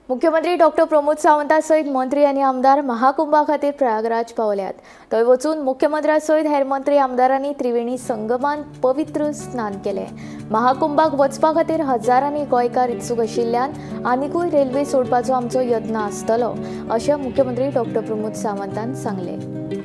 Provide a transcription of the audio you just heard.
मुख्यमंत्री डॉक्टर प्रमोद सावंता सयत मंत्री आनी आमदार महाकुंभा खातीर प्रयागराज पावल्यात. थंय वचून मुख्यमंत्र्या सयत हेर मंत्री आमदारांनी त्रिवेणी संगमान पवित्र स्नान केलें. महाकुंभाक वचपा खातीर हजारांनी गोंयकार इत्सूक आशिल्ल्यान आनिकूय रेल्वे सोडपाचो आमचो यत्न आसतलो, अशें मुख्यमंत्री डॉक्टर प्रमोद सावंतान सांगलें.